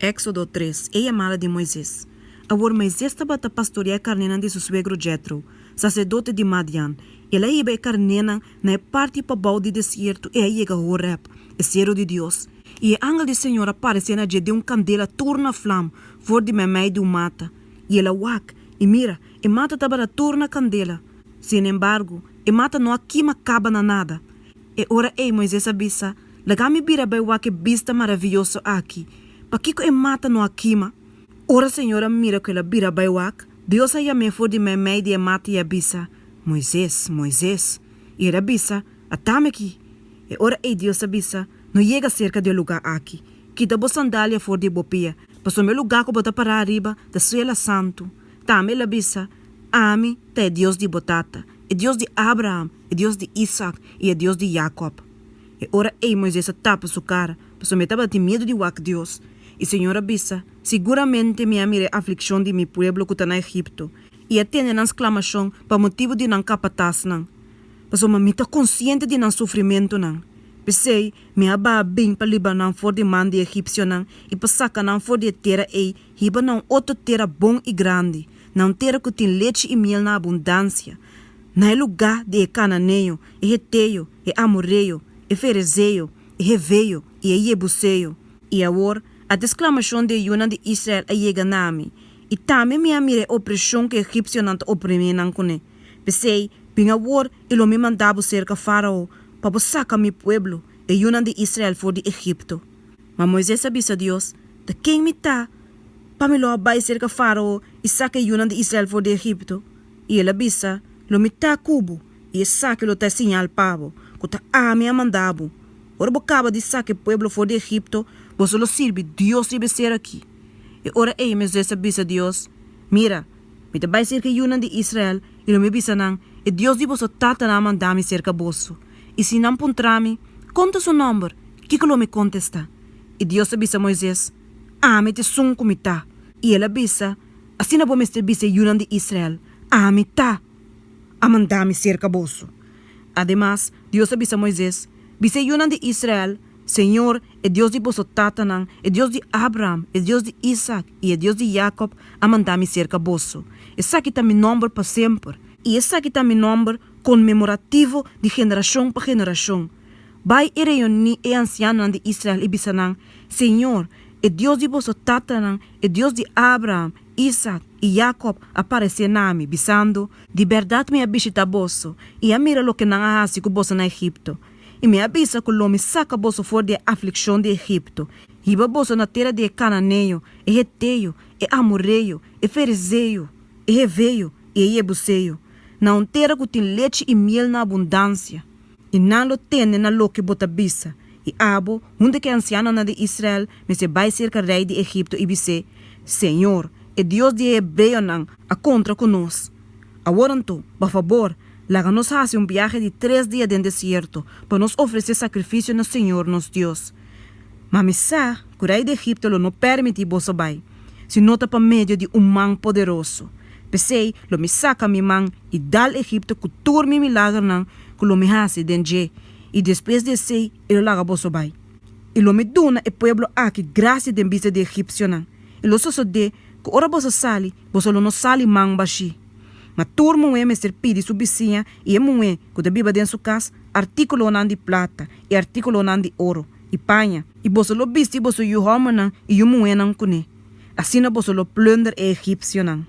Éksodo tres, E yamada di Moises. Awor Moises tabata pastoriá e karnénan di su suegro Jetro, saserdote di Madian. El a hiba e karnénan na e parti pabou di desierto i a yega Horèb, e seru di Dios. I e angel di señor a paresé na dje den un kandela tur na flam for di meimei di un mata. I el a wak, i mira, e mata tabata tur na kandela. Sinembargo, e mata no a kima kaba na nada. E ora ei Moises a bisa, Laga mi bira bai wak e bista maravioso aki. Pakiko e mata no a kima? Ora Señor a mira ku el a bira bai wak, Dios a yam'é for di meimei di e mata i a bisa, Moises, Moises! I el a bisa, Atami aki! E ora ei Dios a bisa, No yega serka di e lugá aki. Kita bo sandalia for di bo pia, pasobra e lugá ku bo ta pará ariba ta suela santu. Tambe el a bisa, Ami ta e Dios di bo tata, e Dios di Abraham, e Dios di Isak i e Dios di Yakòb. E ora ei Moises a tapa su kara, pasobra e tabatin miedu di wak Dios. I señor a bisa, Siguramente mi a mira e aflikshon di mi pueblo ku ta na Egipto, i a tende nan sklamashon pa motibu di nan kapatasnan, pasobra mi ta konsiente di nan sufrimentunan. P'esei, mi a baha bin pa libra nan for di man di e egipsionan i pa saka nan for di e tera ei hiba na un otro tera bon i grandi, na un tera ku tin lechi i miel na abundansia, na e lugá di e kananeo, e heteo, e amoreo, e ferezeo, e heveo i e yebuseo. I awor, ata e sklamashon di e yunan di Israel a yega na mi, i tambe mi a mira e opreshon ku e egipsionan ta oprimí nan kuné. P'esei, bin awor i lo mi manda bo serka Fárao pa bo saka mi pueblo, e yunan di Israel, for di Egipto. Ma Moises a bisa Dios, Ta ken mi ta pa mi lo a bai serka Fárao i saka e yunan di Israel for di Egipto? I el a bisa, Lo mi ta ku bo, i esaki lo ta e siñal pa bo, ku ta ami a manda bo. Ora bo kaba di saka e pueblo for di Egipto, boso lo sirbi Dios riba e ser akí. E ora ei Moises a bisa Dios, Mira, mi ta bai serka e yunan di Israel i lo mi bisa nan, E Dios di boso tatanan a manda mi serka boso. I si nan puntra mi, Kon ta su nòmber? Kiko lo mi kontestá? I Dios a bisa Moises, Ami ta esun ku mi ta. I el a bisa, Asina bo mester bisa e yunan di Israel, Ami ta a manda mi serka boso. Ademas, Dios a bisa Moises, Bisa e yunan di Israel, Señor, e Dios di boso tatanan, e Dios di Abraham, e Dios di Isak i e Dios di Yakòb, a manda mi serka boso. Esaki ta mi nòmber pa semper, i esaki ta mi nòmber konmemorativo di generashon pa generashon. Bai i reuní e ansianonan di Israel i bisa nan, Señor, e Dios di boso tatanan, e Dios di Abraham, Isak i Yakòb, a paresé na mi, bisando, Di bèrdat mi a bishitá boso i a mira loke nan a hasi ku boso na Egipto. I mi a bisa ku lo mi saka boso for di e aflikshon di Egipto, hiba boso na tera di e kananeo, e heteo, e amoreo, e ferezeo, e heveo i e yebuseo, na un tera ku tin lechi i miel na abundansia. I nan lo tende na loke bo ta bisa. I abo, huntu ku e ansianonan di Israel, mester bai serka rei di Egipto i bis'é, Señor, e Dios di e hebreonan, a kontra ku nos. Awor anto, pa fabor, laga nos hasi un biahe di tres dia den desierto pa nos ofresé sakrifisio na Señor nos Dios. Ma mi sa ku rei di Egipto lo no pèrmití boso bai, si no ta pa medio di un man poderoso. P'esei lo mi saka mi man i dal Egipto ku tur mi milagernan ku lo mi hasi den dje, i despues di esei e lo laga boso bai. I lo mi duna e pueblo aki grasia den bista di e egipsionan, i lo sosodé ku ora boso sali, boso lo no sali man bashí. Ma tur muhé mester pidi su bisiña i e muhé ku ta biba den su kas artíkulonan di plata i artíkulonan di oro i paña, i boso lo bisti boso yu hòmbernan i yu muhénan kuné. Asina boso lo plùnder e egipsionan.